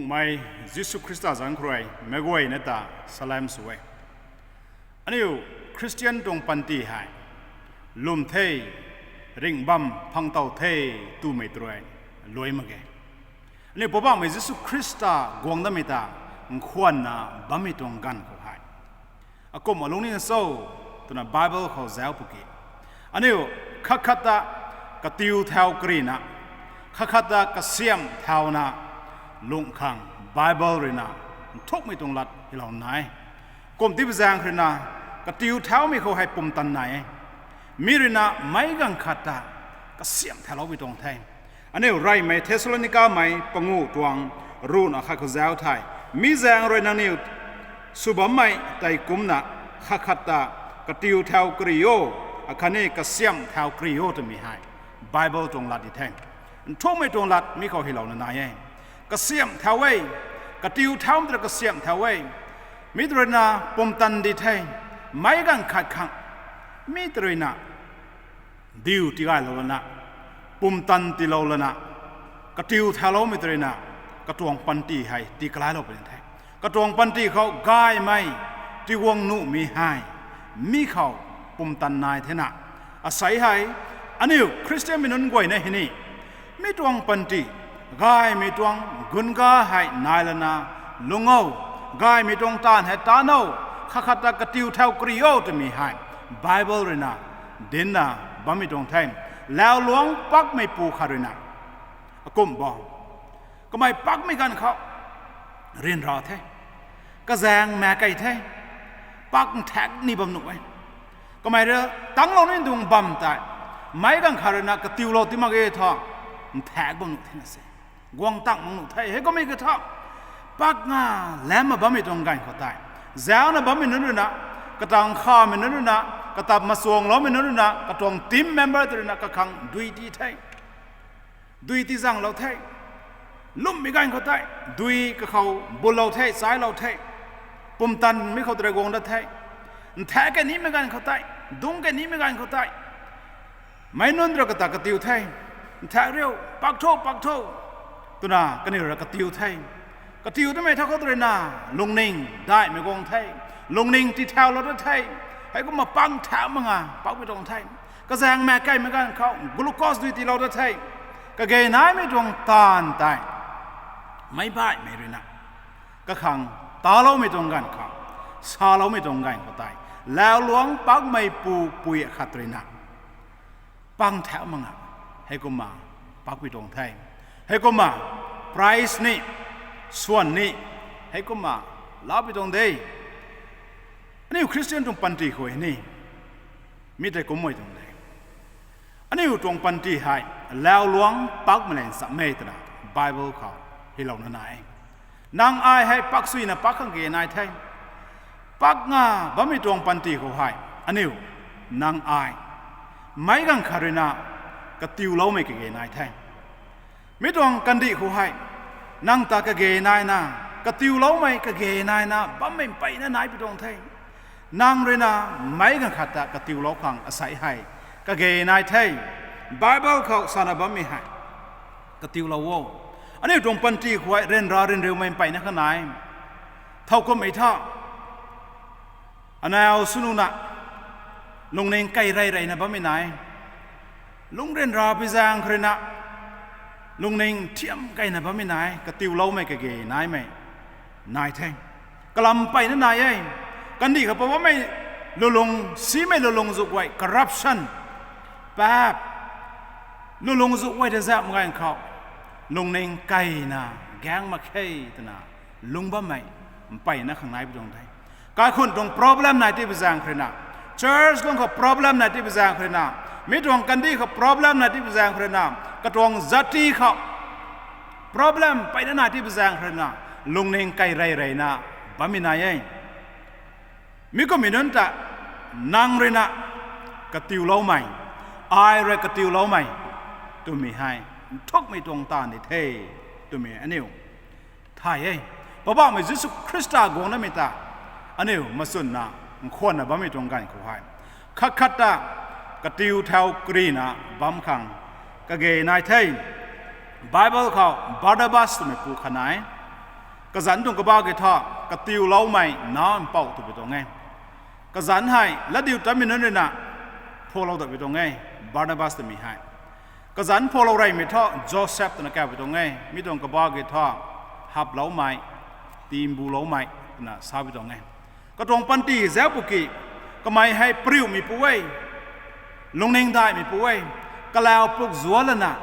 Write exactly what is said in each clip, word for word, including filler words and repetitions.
Mei Jisu Khrista zanc khou rui meic guayna ta salam sw e. Aniu Khristian tuang panty hei lwm the, ringh bam phang tow the twmei tei rui luai mak ge. Aniu Poubauhmei Jisu Khrista guang datmei ta nkhwanna bammei tuang ganv khou hei akumh a lungning cho twna Bible khou zauc pwki, aniu khat khat ta katiu thau karina, khat khat ta kasiamh thauna lungh khang Bible ruina nthukmei tuang lat hylou nai. Kum tibi zaeng ruina katiu thaumei khou hei pumtan nai e. Mi ruina meic ganv khat ta kasiamh thauloumei tuang the. Aniu reymei Thessalonikamei panguh tuang ruhna khat khou zauc thei, mi zaeng rui nangniw sw bammei tei kumcna khat khat ta katiu thau kari o, akhatni kasiamh thau kari o twmei hei Bible tuang lat di the. Nthukmei tuang lat mi khou hylouna nai e. Kasiamh thau e, katiu thaumei tei rui kasiamh thau e. Mi tei ruina pumtan di the, meic ganv khat khang mi tei ruina diu tigaylou lana, pumtan tiilou lana, katiu thauloumei tei ruina katuang panty hei tii kalailou puni the. Katuang panty khou gaymei, tiguang nuhmei hei mi khou pumtan nai thena, asei hei aniu Khristianmei nunc guayna hei ni mi tuang panty, gaymei tuang gunga hei nai lana lung o, gaymei tuang taanv hei taanv o, khat khat ta katiu thau kari o twmei hei Bible ruina dincna bammei tuang the. Lauc luangc pakmeipu khat ruina akumh bo, kamei pakmei ganv khou ryanra the, kazaeng maek key the, pak nthaekc ni bam nuh e. Kamei rui tangclou ni tuang bam tei meic ganv khat ruina katiulou ti mak ge thu, nthaekc bam nuh thena se, guang tang mak nuh the. Heikummei kiu thu, pakna lamna bammei tuang ganv khou tei, zaucna bammei nunc ruina, katang khamei nunc ruina, katap machuangloumei nunc ruina, katuang team member tei ruina kakhang dui ti the, dui tizanglou the. Lwmmei ganv khou tei dui kakhou bulou the, chailou the. Pumtanmei khou tei rui guang dat the. Nthaekc key nimei ganv khou tei, dungc key nimei ganv khou tei, meic nunc rui kata katiu the. Nthaekc riu, pak tho, pak tho twna kaniw rui katiu the. Katiu twmei thau khou tei ruina lungning daihmei guang the, lungning tithaulou dat the. Heikumna pang thaekc mak nga pakmei tuang the. Kazaeng maek keymei ganv khou glucose dui tiilou dat the. Kage naimei tuang taanv tei meic baihmei ruina kakhang taloumei tuang ganv khou, saloumei tuang ganv khou tei, lauc luangc pakmeipu pui akhat ruina pang thaekc mak nga, heikumna pakpui tuang the. Heikumna prize ni, swan ni, heikumna laupui tuang de. Aniu Khristian tuang panty khou ni mi tei kummei tuang de. Aniu tuang panty hei lauc luangc pakmei lan chammei twna Bible khou hylouna nai. Nang ai hei pak suina pak khang kage nai the. Pak nga bammei tuang panty khou hei aniu, nang ai meic ganv khat ruina katiuloumei kage nai the. Mi tuang kandih khou hei nang ta kage naina, katiuloumei kage naina bammei mpeyna nai pui tuang the. Nang ruina meic ganv khat ta katiulou khang asei hei kage nai the. Bible khou sana bammei hei katiulou o. Aniu tuang panty khou hei ryanra ryanriumei mpeyna kha nai. Thowkumhmei tha, aniu swnuhna lungning key rey reyna bammei nai. Lungc ryanra pui zaeng kha ruina lungning thiam keyna bammei nai, katiuloumei kage naimei nai the. Kalam mpeyna nai e. Kandih khou pat bammei lulung, simei lulung zu guay, corruption, paap, lulung zu guay ta zauhmei ganv khou lungning keyna gaeng mak khe twna lungc bammei mpeyna khang nai pui tuang the. Kaikhunc tuang problem nai tipui zaeng kha ruina, church lung khou problem nai tipui zaeng kha ruina, mi tuang kandih khou problem nai tipui zaeng kha ruina, katuang jati khou problem mpeyna nai tipui zaeng kha ruina lungning key rey reyna bammei nai e. Mi kummei nunc ta nang ruina katiuloumei, ai rui katiuloumei twmei hei nthukmei tuang taanv di the twmei aniu thay e. Poubauhmei Jisu Khrista guangna mei ta aniu machwnna nkhwanna bammei tuang ganv khou hei khat khat ta katiu thau karina bam khang kage nai the. Bible khou Barnabas twmeipu khat nai. Kazanc tuang kabah ki thu, katiuloumei nac mpouh twpui tuang e. Kazanc hei latdiutatmei nunc ruina phuaklou datpui tuang e, Barnabas twmei hei. Kazanc phuaklou reymei thu Joseph twna kaupui tuang e. Mi tuang kabah ki thu, haploumei, tiimbuloumei twna sapui tuang e. Katuang panty zauc pwki, kamei hei pariumeipu e, lungning daihmeipu e, kalau puk zualana,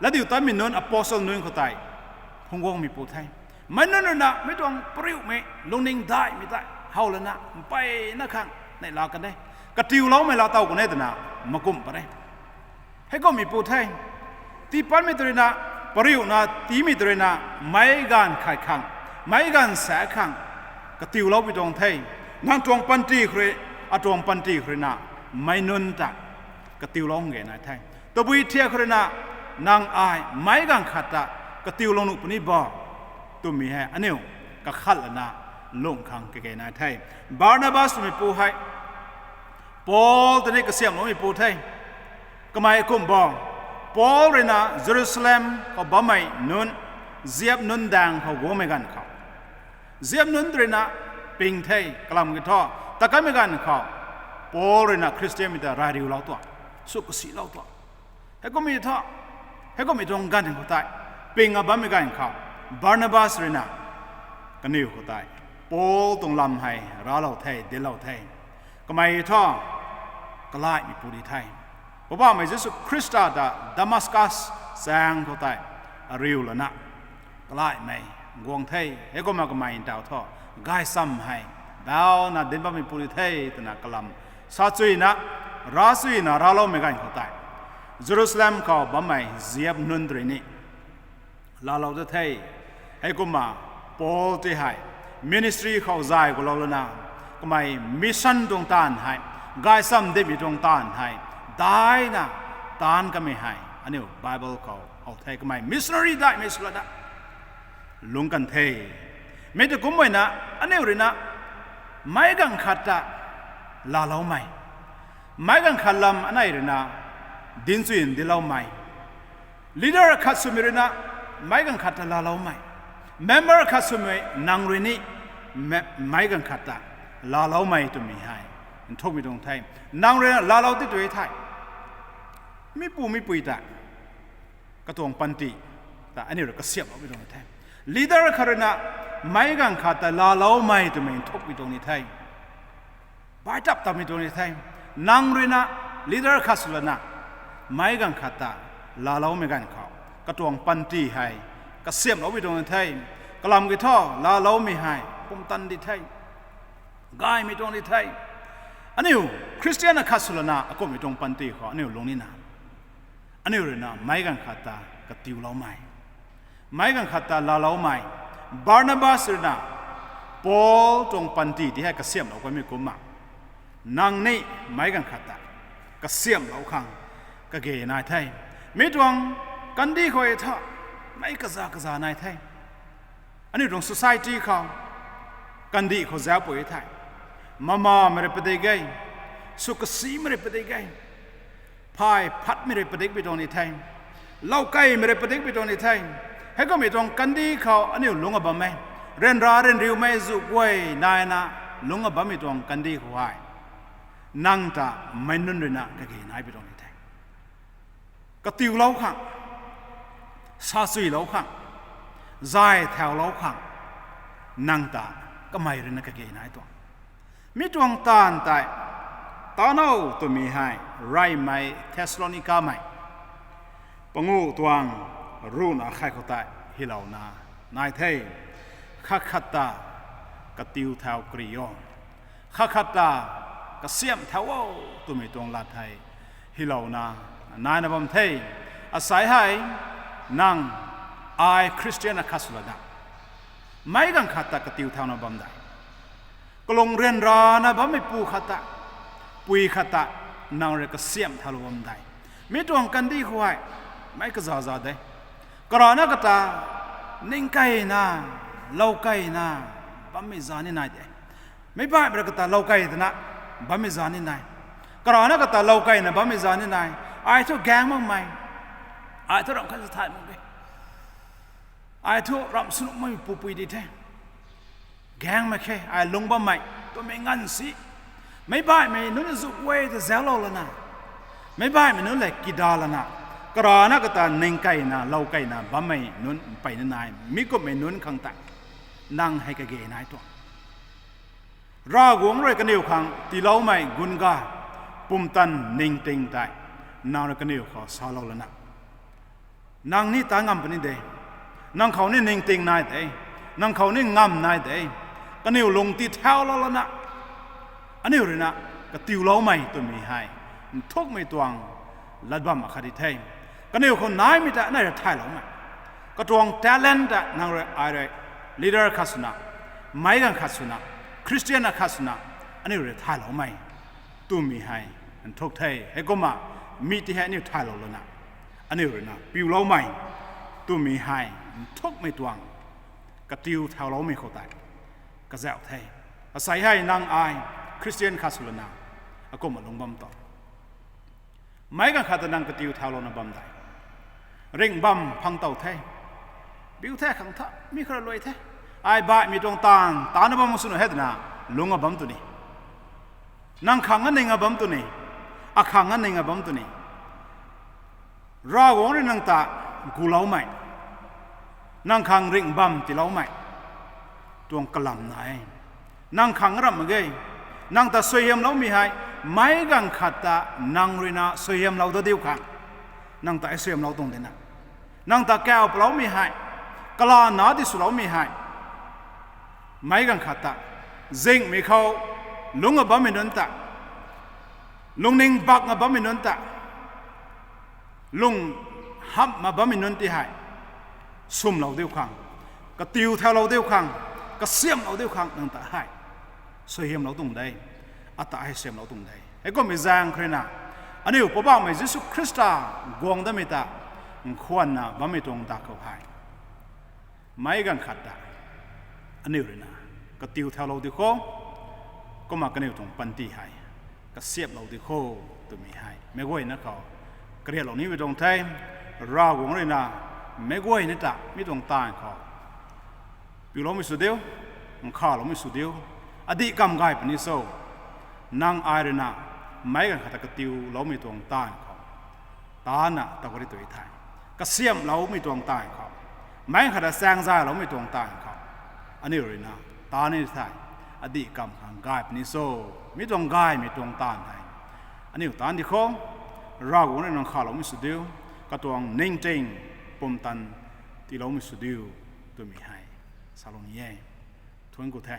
latdiutatmei nunc, apostle nunc khou tei phungc guangmeipu the. Meic nunc ruina mi tuang pariumei, lungning daihmei tei howlana mpeyna khang neihla kan e, katiuloumei laa tow kan e twna makumh pat e. Heikumhmeipu the. Tii patmei tw ruina, pariuna tiimei tw ruina, meic ganv khat khang, meic ganv sa khang katiuloupui tuang the. Nang tuang panty khou rui, atuang panty khou ruina, meic nunc ta katiulou ge nai the. Tabui thiak khou ruina, nang ai meic ganv khat ta katiulou nuh puni bo twmei hei aniu kakhatlana lung khang kage nai the. Barnabas twmeipu hei Paul ta ni kasiamhloumeipu the. Kamei kumh bo, Paul ruina Jerusalem khou bammei nunc, ziap nunc daeng khou guangmei ganv khou, ziap nunc ruina ping the, kalam ki thu, takanmei ganv khou Paul ruina Khristianmei ta rariulou tuang, sw kasilou tuang. Heikumhmei thu, heikumhmei tuang ganv khou tei, ping a bammei ganv khou, Barnabas ruina kaniw khou tei Paul tuang lam hei raclou the, dinclou the. Kamei thu kalaihmeipu di the. Poubauhmei Jisu Khrista ta Damaskus chaeng khou tei ariulana kalaihmei guang the. Heikumna kamei ntaw thu gaychamv hei bauna dinc bammeipu di the twna kalam sa chuyna, rav chuyna racloumei ganv khou tei, Jerusalem khou bammei ziap nunc rui ni laalou da the. Heikumna Paul tei hei ministry khou zay gulou lana, kamei mission tuang taanv hei, gaychamv dincmei tuang taanv hei daina taanc kamei hei aniu Bible khou how the. Kamei missionary daihmei swlana lungc kan the. Mi ta kumhmei na, aniu ruina meic ganv khat ta laaloumei, meic ganv khat lam anei ruina dinc chuyna dincloumei, leader khat swmei ruina meic ganv khat ta laaloumei, member khat swmei nang rui ni mei ganv khat ta laaloumei twmei hei nthukmei tuang the. Nang ruina laalou ti tu the. Mipu mipui ta katuang panty ta aniu rui kasiamhloumei tuang the. Leader khat ruina meic ganv khat ta laaloumei twmei nthukmei tuang ni the. Baitap tapmei tuang ni the. Nang ruina leader khat swlana meic ganv khat ta laaloumei ganv khou katuang panty hei kasiamhloumei tuang ni the. Kalam ki thu laaloumei hei pumtan di the, gaymei tuang di the. Aniu Khristian akhat swlana akumhmei tuang panty khou aniu lung nina, aniu ruina meic ganv khat ta katiuloumei, meic ganv khat ta laaloumei, Barnabas ruina Paul tuang panty ti hei kasiamhlou kanmei kumna, nang ni meic ganv khat ta kasiamhlou khang kage nai the. Mi tuang kandih khou e tha, meic kaza kaza nai the. Aniu tuang society khou kandih khou zauc pui the. Mamamei rui padik e, sw kasimei rui padik e, phay phatmei rui padikmei tuang ni the, loukeimei rui padikmei tuang ni the. Heikummei tuang kandih khou aniu lungc a bam e. Ryanra ryanriumei zu guay naina lungc a bammei tuang kandih khou hei nang ta meic nunc ruina kage naipui tuang ni the. Katiulou khang, sa chuilou khang, zay thaulou khang, nang ta kamei ruina kage nai tuang. Mi tuang taanv tei, tanow twmei hei, reymei Thessalonikamei panguh tuang ruhna khat khou tei hylouna nai the. Khat khat ta katiu thau kari o. Khat khat ta kasiamh thau o twmei tuang lat hei hylouna naina bam the. Asei hei nang ai Khristian akhat swlana meic ganv khat ta katiu thauna bam de. Kalung ryanrana bammeipu khat ta, pui khat ta nang rui kasiamh thaulou bam de. Mi tuang kandih khou hei meic kazaza de. Karana kata ningkeina, loukeina bammei za ni nai de. Meic baihmei rui kata loukei twna bammei za ni nai. Karana kata loukeina bammei za ni nai. Ai thu gaeng makmei, ai thu ramh khat sa thay mak de. Ai thu ramh swnuhmei pupui di the. Gaengmei khe, ai lungc bammei twmei nganv si. Meic baihmei nunc zuk guay ta zauclou lana, meic baihmei nunc lev kida lana, karana kata ning keyna lou keyna bammei nunc mpeyna nai, mi kumhmei nunc khang tei nang hei kage nai tuang. Ravguangc rui kaniw khang tiiloumei gun ga, pumtan ningting tei nang rui kaniw khou salou lana, nang ni ta ngam puni de. Nang khou ni ningting nai de. Nang khou ni ngam nai de. Kaniw lung ti thaulou lana, aniu ruina katiuloumei twmei hei nthukmei tuang lat bam akhat di the. Kaniw khou naimei ta nai rui thayloumei, katuang talent ta nang rui ai rui leader khat swna, meic ganv khat swna, Khristian akhat swna aniu rui thayloumei twmei hei nthuk the. Heikumna mi ti hei aniu thaylou lana, aniu ruina piuloumei twmei hei nthukmei tuang katiu thauloumei khou tei kazauh the. Asei hei nang ai Khristian khat sw lana, akumna lungc bam tu, meic ganv khat ta nang katiu thaulouna bam de. Ringh bam phang tow the. Biu the khang tha, mi khara luai the. Ai baihmei tuang taanv tana bam sw nu he twna lungc a bam tu ni. Nang khang a ning a bam tu ni. Akhang a ning a bam tu ni. Ravguangc rui nang ta guloumei, nang khang ringh bam tiiloumei tuang kalam nai e. Nang khang ramh mak ge. Nang ta suaihiamloumei hei, meic ganv khat ta nang ruina suaihiamlou da diu khang, nang ta suaihiamlou tuang dina, nang ta kauc paloumei hei, kala na di swloumei hei, meic ganv khat ta zingmei khou lungc a bammei nunc ta, lungning bak a bammei nunc ta, lung hamh a bammei nunc ti hei swmlou diu khang, katiu thaulou diu khang, kasiamhlou diu khang nang ta hei suaihiamlou tuang de. Ata hei siamlou tuang de. Heikumhmei zaeng khou ruina, aniu Poubauhmei Jisu Khrista guang damei ta nkhwanna bammei tuang dak khou hei, meic ganv khat ta aniu ruina katiu thaulou di kho, kumna kaniw tuang panty hei kasiamhlou di kho twmei hei meic guayna khou kariatlou nimei tuang the. Ravguangc ruina meic guayna ta mi tuang taanv khou piuloumei sw diu, nkhaloumei sw diu, adih kamv gay puni cho. Nang ai ruina meic ganv khat ta katiuloumei tuang taanv khou tana ta kari tu the. Kasiamhloumei tuang taanv khou, meic khat ta chaengzayloumei tuang taanv khou aniu ruina ta ni the. Adih kamv khang gay puni cho. Mi tuang gaymei tuang taanv hei aniu taan di kho. Ravguangc rui nang khaloumei sw diu, katuang ningting pumtan tiiloumei sw diu twmei hei salou ni e. Thuanc ku the.